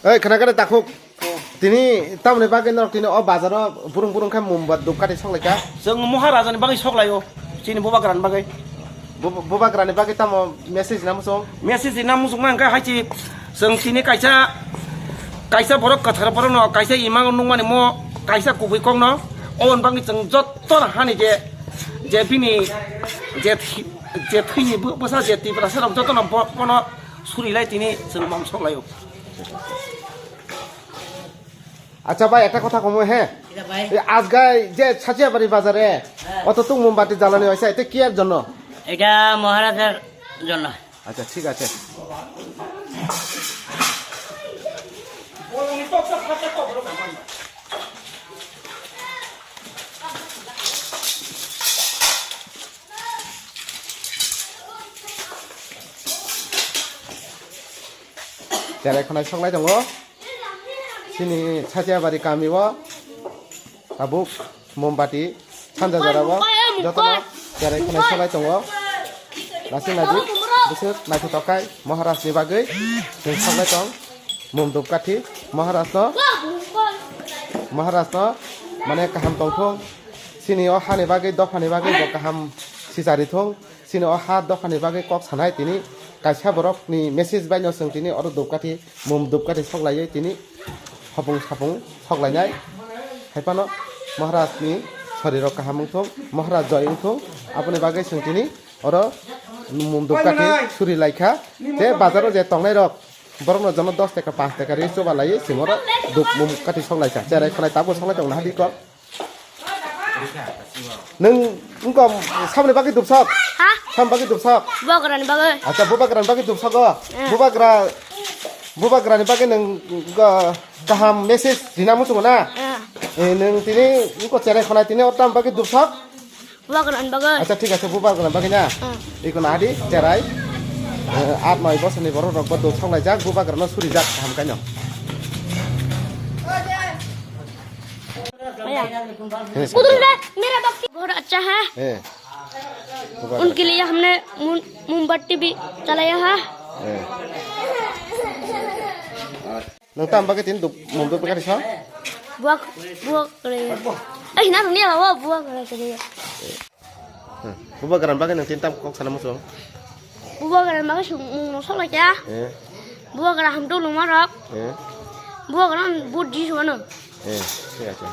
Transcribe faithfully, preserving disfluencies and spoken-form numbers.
Oi, khna khna takhuk. Tini tamni bagwi norok tini o bazaro burung burung khe mumbat dupkati soklaika. Chwng Maharajani bagwi soklaio. Chini bubagrani bagwi. Bu-, bubagrani bagwi tamo message na muchung? Message na muchung na hwnkhe hai chi chwng tini kaisa, kaisa borok kwthar borokno kaisa imang nukmani mo kaisa kubui kokno oboni bagwi chwng jotto hani je, je bini je thi-, je thwini bwsa je Tiprasa rok jotto no bo-, bono suri lai tini chwng mom sok laio. Acha bhai, ekta kotha komo he. Kila bhai? Ei, ajgai je Sachiabari bazare, oto tung mombati jalani hoisa, ete kiyar jonno? Eta Maharajar jonno. Acha, thik ache. Cherai khwnai soklai tongo. Chini Sachiabari kami o tabuk mombati sanja jora o jotono cherai khwnai soklai tongo. Lasing laji bwswk naithotok khai Maharaj ni bagwi chwng soklai tong. Mum dupkathi Maharaj no, Maharaj no mane kaham tongthung. Chini o hani bagwi dophani bagwi bo kaham sichari thung. Chini o ha dophani bagwi kok sanai tini kaisa borok ni message bai no chwng tini oro dupkathi, mum dupkathi soklaiwi tini hopung sapung soklainai. Haiphano Maharaj ni sorirok kaham wngthung, Maharaj joy wngthung, aboni bagwi chwng tini oro mum dupkathi suri laikha. Tei bazaro je tongnai rok borokno jono dos taka, panch taka ri chuba laiwi chwng oro dup mum kathi soklaikha. Cherai khwnai tabuk soklai tongna hadi kok. Nwng wngkha samni bagwi dupsok? Ha? Sam bagwi dupsok? Bubagrani bagwi. Acha, bubagrani bagwi dupsogo? Eh. Bubagra, bubagrani bagwi nwng, ga-, kaham message rina muchungo na? Eh. Eh, nwng tini wngkha cherai khwnai tini o tam bagwi dupsok? Bubagrani bagwi. Acha, thik ache, bubagrani bagwi na? Eh. Iko na di cherai. Eh, aat noi bosor ni borok rok bo dupsok laijak, bubagrano surijak kaham kaino. भैया, उधर से मेरा बक्सी बहुत अच्छा है। ए, उनके लिए हमने मोम-, मोमबत्ती भी जलाया है। ए। Nang tam bagwi tin duk, mum duk bagwi sa? Buak, buak kali. Eh, na dunia bawa buak kali. Hmm. Bubagrani bagwi nwng tin tam kok sana muchung? Bubagrani bagwi chwng mung no soklaikha. Eh. Bubagra hamtok lungma rok. Eh. Bubagra but ji sugano. Eh, thik ache.